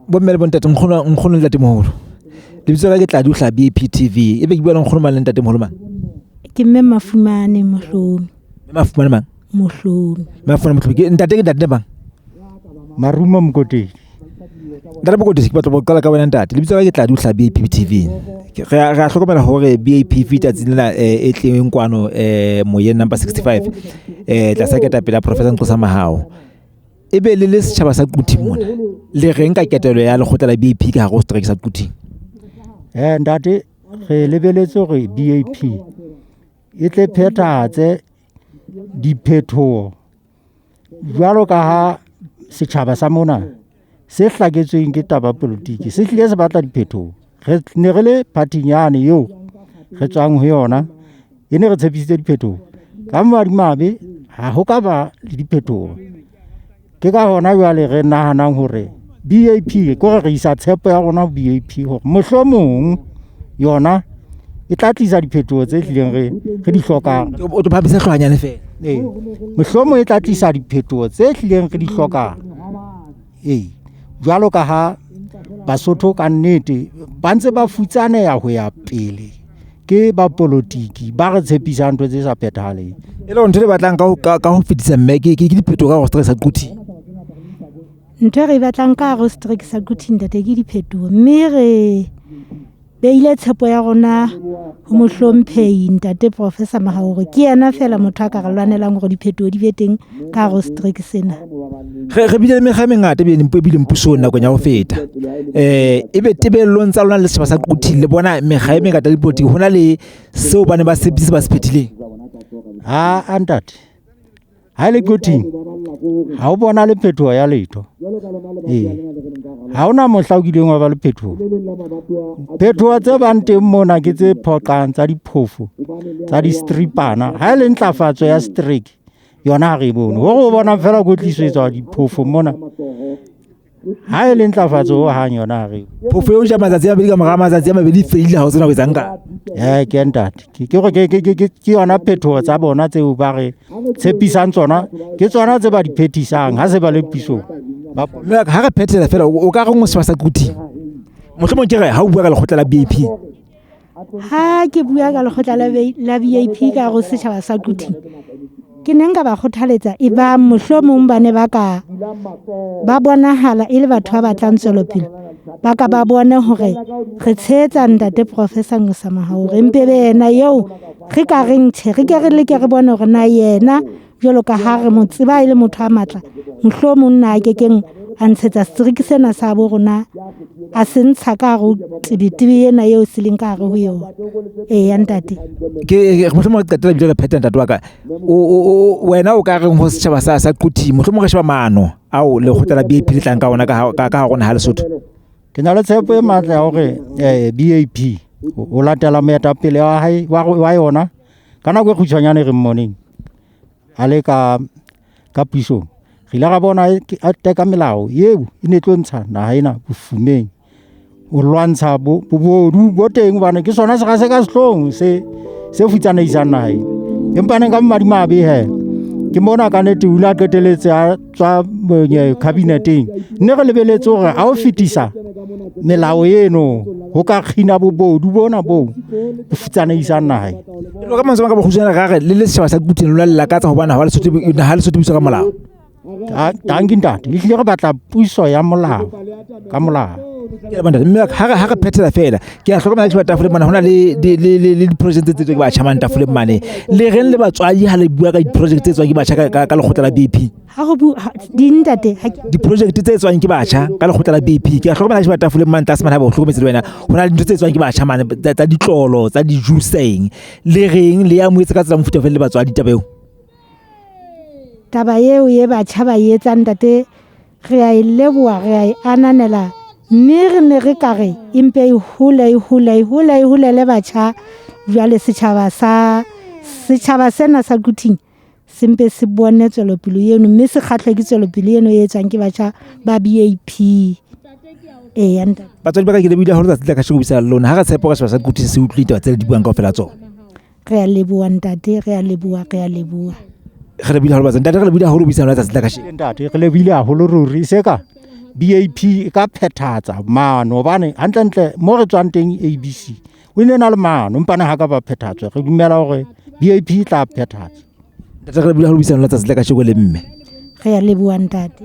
Bomme le bontate, nkgono, nkgono le ntatemoholo. Lebitso la ka ke Tladi o hlaha BAP TV. Ebe ke bua le nkgono mang le ntatemoholo mang? Ke mme Mafumane Mohlomi. Mme Mafumane mang? Mohlomi. Mme Mafumane Mohlomi. Ke ntate ke ntate mang? Marumo Mokotedi. Ntate Mokotedi, ke batla ho qala ka wena ntate. Lebitso la ka ke Tladi o hlaha BAP TV. Re a re a hlokomela hore BAPV tsatsing lena e tleng kwano moyeng number 65 tlasa ketapele ya Professor Nqosa Mahao. Ebe le le setjhaba sa Quthing mona le reng ka ketelo ya lekgotla la BAP ka hare ho setereke sa Quthing? Ntate, re lebeletse hore BAP e tle phethahatse diphethoho jwalo ka ha setjhaba sa mona se hlaketsweng ke taba politiki se hlile se batla diphethoho. Re ne re le phathing yane eo re tswang ho yona, e ne re tshepisitse diphethoho. Ka madimabe ha ho ka ba le diphethoho. Ke ka hona jwale re nahanang hore BAP ke hore re isa tshepo ya rona ho BAP hore mohlomong yona e tla tlisa diphetoho tse hlileng re re di hlokang. O tlo phahamisa hlooho hanyane feela. Ee, mohlomong e tla tlisa diphetoho tse hlileng re di hlokang. Ee, jwalo ka ha Basotho ka nnete ba ntse ba futsaneha ho ya pele ke bapolotiki ba re tshepisang ntho tse sa phethahaleng. E le hore ntho e le batlang ka ho ka ho fetisa mme ke ke diphetoho ka hare ho setereke sa Quthing. Ntho e re e batlang ka hare ho setereke sa Quthing ntate ke diphetoho, mme re beile tshepo ya rona ho mohlomphehi ntate Professor Mahao hore ke yena feela motho a ka re lwanelang hore diphetoho di be teng ka hare ho setereke sena. Re bile le mekga e mengata e bileng pusong nakong ya ho feta. Ebe tebellong tsa lona le setjhaba sa Quthing le bona mekga e mengata ya dipolotiki ho na le seo ba ne ba tshepisitse ba se phethileng? Ha a ntate, ha e le Quthing ha o bona le phetoho ya letho. Ee, ha hona mohla o kileng wa ba le phetoho. Phetoho tse bang teng mona ke tse phoqang tsa diphofo tsa distripana. Ha e le ntlafatso ya setereke yona ha re e bone. Hore o bona feela kwetlisetswa diphofo mona. Ha e le ntlafatso ho hang yona ha re. Phofo eo ja matsatsi a mabedi ka mora matsatsi a mabedi e fedile ha o tsena ho etsang ka. Ke ntate. Ke hore ke yona phetoho tsa bona tseo ba re tshepisang tsona, ke tsona tse ba di phethisang ha se ba le pusong. Mme ha re phethela feela o ka reng o setjhaba sa Quthing? Mohlomong ke re ha o bua ka lekgotla la BAP. Ha ke bua ka lekgotla la BAP ka hare ho setjhaba sa Quthing, ke ne nka ba kgothaletsa e bang mohlomong ba ne ba ka ba bonahala e le batho ba batlang tswelopele, ba ka ba bone hore re tshehetsa ntate Professor Nqosa Mahao, re mpe be yena eo re ka reng tjhe, re ke re leke re bone hore na yena jwalo ka ha re mo tseba e le motho a matla, mohlomong na a kekeng a ntshetsa setereke sena sa bo rona a se ntsha ka hare ho tebetebe ena eo se leng ka hare ho yona. Eya ntate. Ke mohlomong re qetela ebile re phetha ntate wa ka. Wena o ka reng ho setjhaba sa Quthing? Mohlomong re sheba maano ao lekgotla la BAP le tlang ka ona ka ka hare ho naha Lesotho. Ke na le tshepo e matla ya hore BAP ho latela moetapele wa hae wa yona ka nako e kgutshwanyane re mmoneng a le ka pusong, re ile ra bona a teka melao eo e ne tlo ntsha naha ena bofumeng ho lwantsha bobodu bo teng, hobane ke sona sera se ka sehloohong se futsanehisang naha ena. Empa neng ka madimabe he ke mona ka nnete o ile a qetelletse a tswa cabinet-eng. Nne re lebeletse hore ha o fetisa melao eno ho ka kgina bobodu bona bo bo futsanehisang naha ena. Ka mantswe a ka bokgutshwane ra re le le setjhaba sa Quthing lona le lakatsa hobane ha Lesotho ha Lesotho buswa ka molao. Dankie ntate, ehlile re batla puso ya molao ka molao. Mme ha re phethela feela, ke a hlokomela ke sheba tafoleng mona ho na le di-project tse tswang ke batjha mane tafoleng mane. Le reng le batswadi ha le bua ka di-project tse tswang ke batjha ka lekgotla la BAP? Ha ho bua di ntate di-project tse tswang ke batjha ka lekgotla la BAP. Ke a hlokomela ke sheba tafoleng mane tlase mane ha ba o hlokometse le wena. Ho na le dintho tse tswang ke batjha mane tsa ditlolo, tsa di-juice-eng. Le reng le amohetse ka tsela mofuta ofe le batswadi taba eo? Taba eo e batjha ba e etsang ntate, re a e leboha, re a e ananela, mme re ne re ka re empe e hole, e hole, e hole, e holele batjha. Jwale setjhaba sena sa Quthing se mpe se bone tswelopele eno, mme se kgahlwe ke tswelopele eno e etswang ke batjha ba BAP. Eya ntate. Batswadi ba ka, ke lebohile haholo tsatsi la kasheko buisana le lona. Ha re tshepo hore setjhaba sa Quthing se utlwile ditaba tse le di buang kaofela tsona. Re a leboha ntate, re a leboha, re a leboha. Re lebohile haholo batswadi. Ntate, re lebohile haholo buisana le lona tsatsi la kasheko. Ntate, re lebohile haholo ruri. Se ka BAP e ka phethahatsa maano hobane hantlentle mo re tswang teng ABC o ne na le maano empa ne ha ka ba phethahatswa. Re dumela hore BAP e tla phethahatsa. Ntate, re lebohile ha le buisana le letsatsi la kasheko le mme. Re a leboha, ntate.